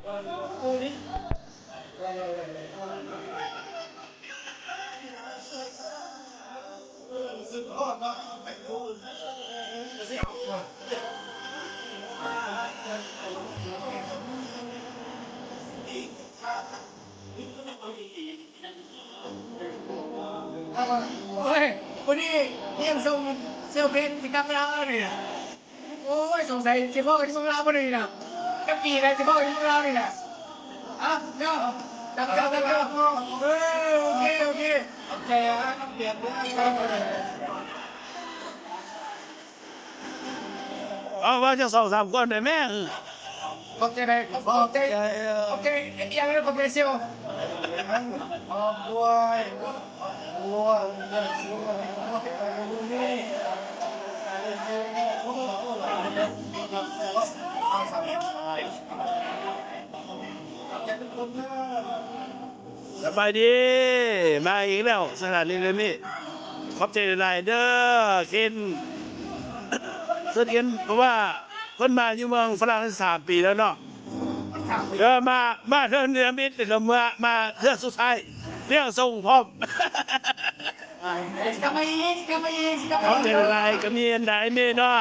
ໂອ້ຍ ມື້ນີ້ຮຽນສົ່ງເຊວເພັນຊິກັບລາວແລ້ວນີ້ນະ. ໂອ້ຍ ສົງໄສຊິພໍ້ກັນເມືອງລາວບໍ່ນີ້ນະ? ຈັກປີແລ້ວຊິພໍ້ກັນເມືອງລາວນີ້ນະ? ອ່ະ ເນາະ ຈັບ ຈັບ ຈັບ ເອີ ໂອເຄ ໂອເຄ ຂອບໃຈ ອ່ະ ຂອບໃຈ ເອົາ ເວົ້າຈັກສອງສາມຄົນໄດ້ແມ. ຂອບໃຈ ຂອບໃຈ ຂອບໃຈ ເອີ ຂອບໃຈ ຂອບໃຈ ຂອບໃຈເຊວ ຂອບໃຈ ສະບາຍດີ ມາອີກແລ້ວ ສະຖານີແບບນີ້ ຂອບໃຈຫຼາຍໆເດີ ເຄນ ເຊີນເຄນ ເພາະວ່າເພິ່ນມາຢູ່ເມືອງຝຣັ່ງໄດ້ສາມປີແລ້ວເນາະ ເອີ ມາ ມາເທື່ອເນລະມິດ ແລ້ວກໍເມືອ ມາເທື່ອສຸດທ້າຍ ລ້ຽງສົ່ງພ້ອມ. ເອົາ ເປັນລາຍ ກໍມີອັນໃດແມ່ເນາະ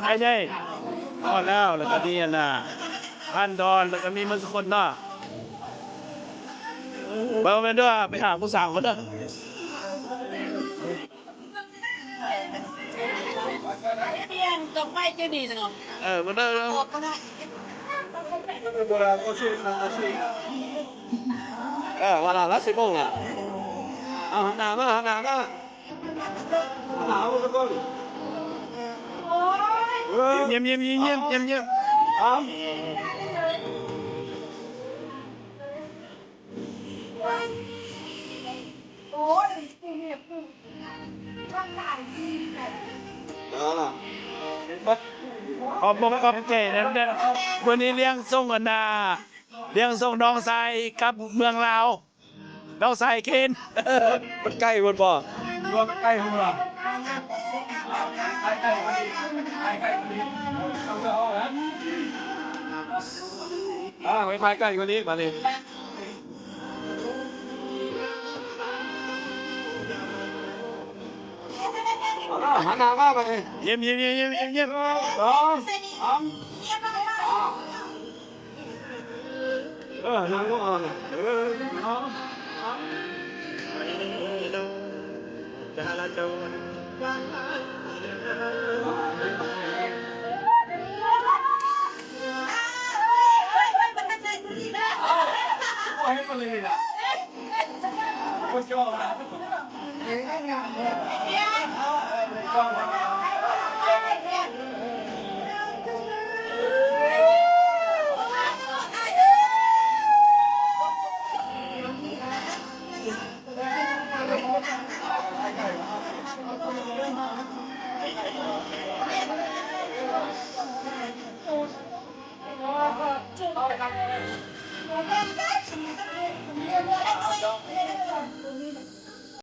ອ້າຍໃຫຍ່ ຮອດແລ້ວ ແລ້ວກໍມີອັນນ່າ ພັນດອນ ແລ້ວກໍມີໝົດທຸກຄົນເນາະ. ເບິ່ງແມ່ນເດີ ໄປຫາຜູ້ສາວກ່ອນເດີ. ປ່ຽນກັບໄຟຈະດີເນາະ ເອີ ບໍ່ໄດ້ແລ້ວ ເອີ ວ່າລະສິບໂມງລະ ເອົາ ຫັນໜ້າມາ ຫັນໜ້າມາ ຫັນໜ້າມາສະກ່ອນ ໂອ້ຍ ຍິ້ມໆໆໆ ເອົາ ຂອບອົກຂອບໃຈນຳເດີ ມື້ນີ້ລ້ຽງສົ່ງອັນນ່າ ລ້ຽງສົ່ງນ້ອງຊາຍກັບເມືອງລາວ ນ້ອງຊາຍເຄນ ມັນໃກ້ພຸ້ນບໍ່? ໃກ້ພຸ້ນບໍ່? ອ່າ ໄປຖ່າຍໃກ້ກວ່ານີ້ບາດນີ້ ອ່າ ຫັນໜ້າມາບາດນີ້ ຍິ້ມໆໆໆ ສອງ ສາມ ເອີ ນັ່ງລົງເອົາ ເອີ ເອົາ ເອົາ ຈະລາຈອນ ບໍ່ເຫັນມັນເລີຍນີ້ນະ ບໍ່ຈອດລະ.